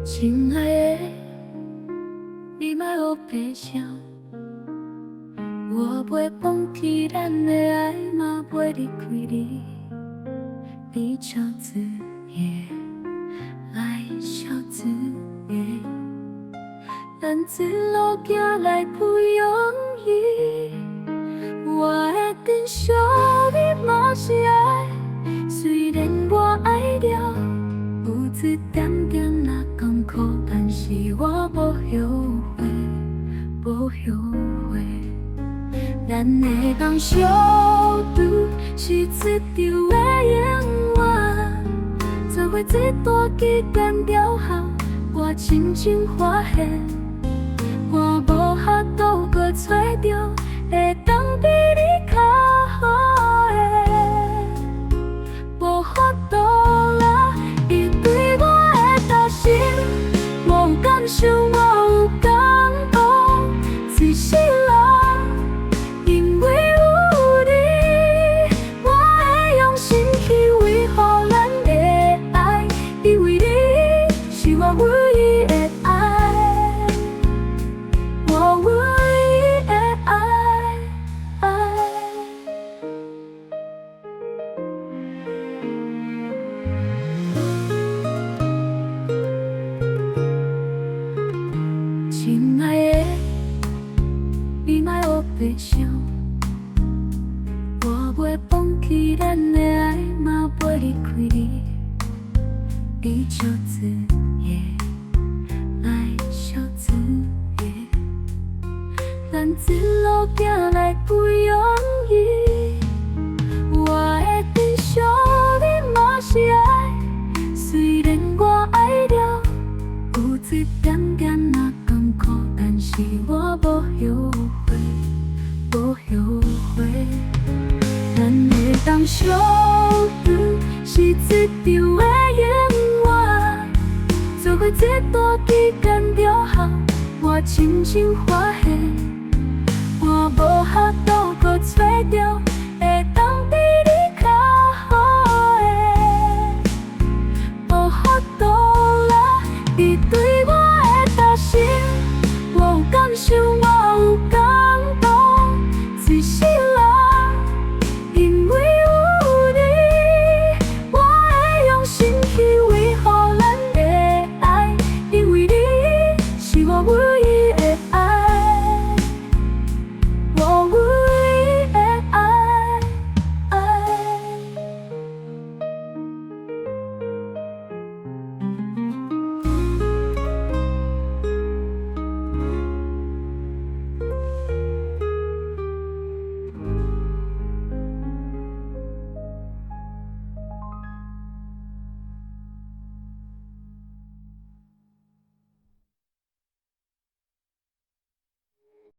親愛的，你莫烏白想，我袂放棄咱的愛，嘛袂離開你。你笑一个，來笑一个，咱一路行來不容易。我會珍惜你嘛是愛，雖然我愛著有一點點仔艱苦，但是我無後悔，無後悔。咱會當相拄是一場的永遠，做伙這段期間了後，我真正發現，我無法度閣揣著會當比你較好的，無法度啦。伊對我的擔心，無感受，我有感動，一世人因為有你，我會用心去維護咱的愛，因為你是我唯一的愛，我唯一的愛。愛。親愛的，你莫烏白想，我袂放棄咱的愛，嘛袂離開你。你笑一个，來笑一个，咱一路行來不容易。我會珍惜你嘛是愛，雖然我愛著有一點點仔艱苦，但是我無後悔，無後悔。咱會當相拄是一場的永遠，做伙這段期間了後，我真正發現，我無法